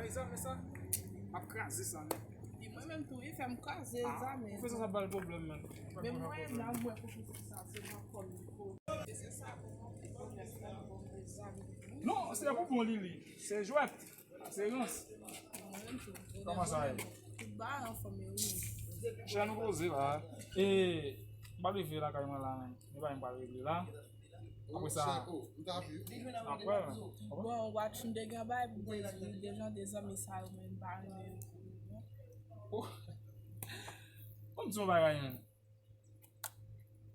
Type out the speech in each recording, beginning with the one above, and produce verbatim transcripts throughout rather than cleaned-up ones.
Mezanmi, sa ap kraze sa, men. E mwen menm tou, wi, fè m kraze, zanmi. Pwofesè sa ba l pwoblèm, men. Men mwen la, mwen pwofesè sa, se nan kò l li pwofesè sa, pou mwen, pou mwen, mezanmi. Non, se pa pou bon li, li. Se jwèt. Se rans. Kòman sa ye? Tout bagay anfòm, wi. Chè nou poze la. E, m pa leve lakay mwen la, men. Gen bagay m pral regle la. Apre sa, apre, bon, watch m te gen bagay pou m te di, dejan de zanmi sa yo, men m pa renmen yo. Oh. Bon, di yon bagay, men.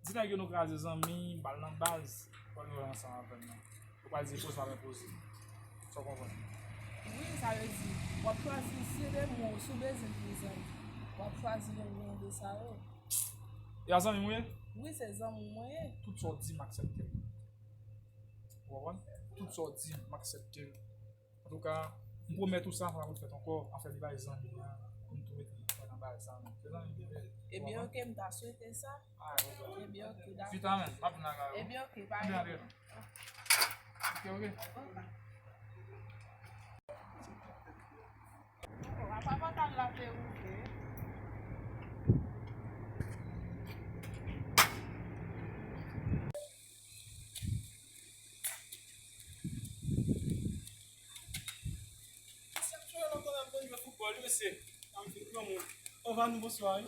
Di nèg yo nou kraze zanmi, m pral nan baz, fò nou ansanm avè m nan. Ou pral di poze pa men poze. Sa w konprann? Wi, sa vle di, w ap chwazi, si se de moun, si w bezwen pou zanmi, w ap chwazi yon, yon de sa yo. E a zanmi mwen ye? Wi, se zanmi mwen ye. Tout sa w di, m aksepte l. Ou konprann? Tout sa w di, m aksepte l. Antouka, m pwomèt ou sa, fò n ap fèt ankò, afè li bay zanmi an, pou n tou mete fè nan bagay sa, non. Se zanmi m te vle. Ebyen, oke, m ta swete sa. Ah, ebyen, oke, dakò. Vit a men, m ap vin lakay ou. Ebyen, oke, pa gen. Oke, oke. Apa pòtal la te ouvè? Mesye ap jwe lòt lè m konn jwe foutbòl, wi, mesye. Sa m fin granmoun. Anvan nou, bonswa, wi.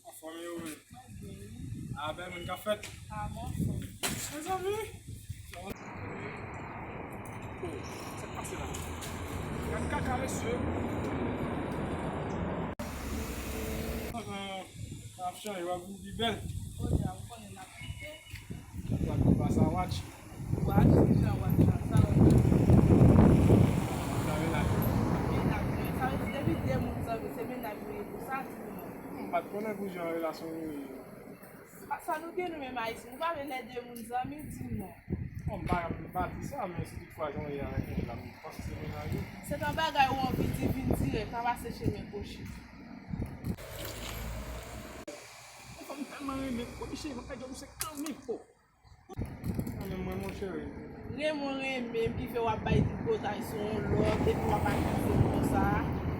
Anfòm yo, wi. A, bèl moun k ap fèt. Mezanmi. Oh, sa k pase la? Gad kaka, mesye. Anhan. Sa ap chanje, w ap vin pi bèl. Kounye a, ou konnen n ap kite. Gad ou pa sa watch. Watch, kijan watch la? Sa watch la? Sa menaj. Menaj, men sa vle di depi de moun zanmi, se menaj nou ye pou sa, di m non. M pa t konnen pou jan relasyon nou ye. Sa nou gen nou menm Ayisyen, nou pa vle lè de moun zanmi, di m non. Bon, m pa, m pa di sa, men si toutfwa jan w ye avèk nèg la, m panse se menaj ou. Se pa bagay ou anvi di, vin dirèk, pa pase chemen kwochi. Fanm tèlman renmen, kote cheri, mwen ka di w se kanmenm, oh. Renmen mwen, mon cheri. Renmen w renmen m ki fè w ap bay tripotay sou yon lòt, epi w ap akize m konsa.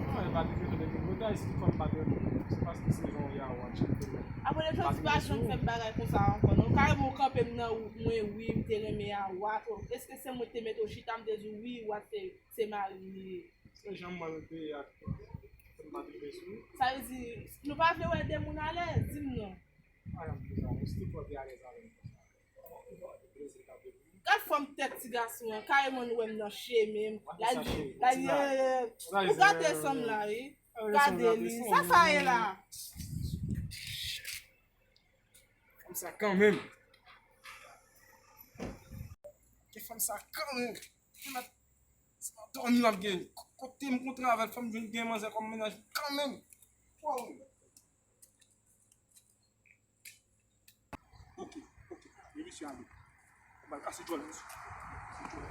Non, e pa de kesyon de tripotay, si fanm pa t renmen w, se paske se jan w ye a w atire l. Apre de jodi pa janm fè m bagay konsa ankò, non. Kareman w kanpe m nan wout mwen, wi, m te renmen a w, èske se mwen ki te mete w chita, m te di w, wi, w a se, se mari m li ye. Se jan m wè l te ye a, fè m pa tonbe sou ou. Sa vle di, nou pa vle wè de moun alèz? Di m non. Pa janm di sa, ou si te twò te alèz avè m konsa. Gad fòm tèt ti gason an, kareman nou wè m nan chemen m. La, la, ou gate sanm la, wi. Gade li. Sa sa ye la? Fanm sa kanmenm. Ke fanm sa kanmenm. Se nan dòmi m ap gen. Kote m kontre avè l, fò m jwenn gen manzè kòm menaj kanmenm. Wow. Ok, ok. Li misye ale. Ou pral kase djòl misye. Kase djòl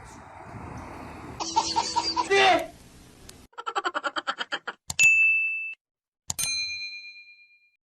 misye.